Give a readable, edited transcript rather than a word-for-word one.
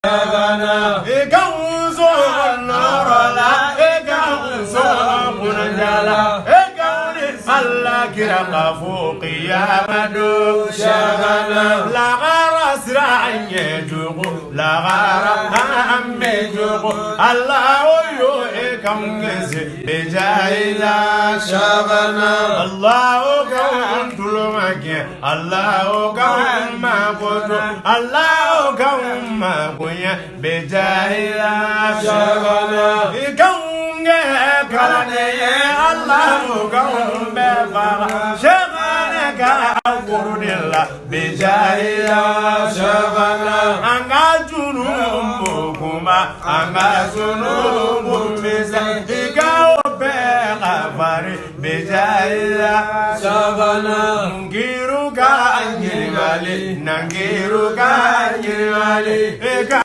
I ka la i ka la e ka ala kira ka fo yadon lagara sira an ɲɛjugu lagara an bɛjugu a la o e ka gese ja la la o ka tulokɛ a la o ka mago a la o ka magoɲɛ bɛ ja la i ka kɛ kalanden ye a la o ka bɛ faga sɛ ka furu de la bɛ ja la an ka juru kunba an ka zun bɛ se i ka o bɛɛ ka farin bɛ ja la nkiru ka ɲininkali nangiru ka ɲininkali i ka.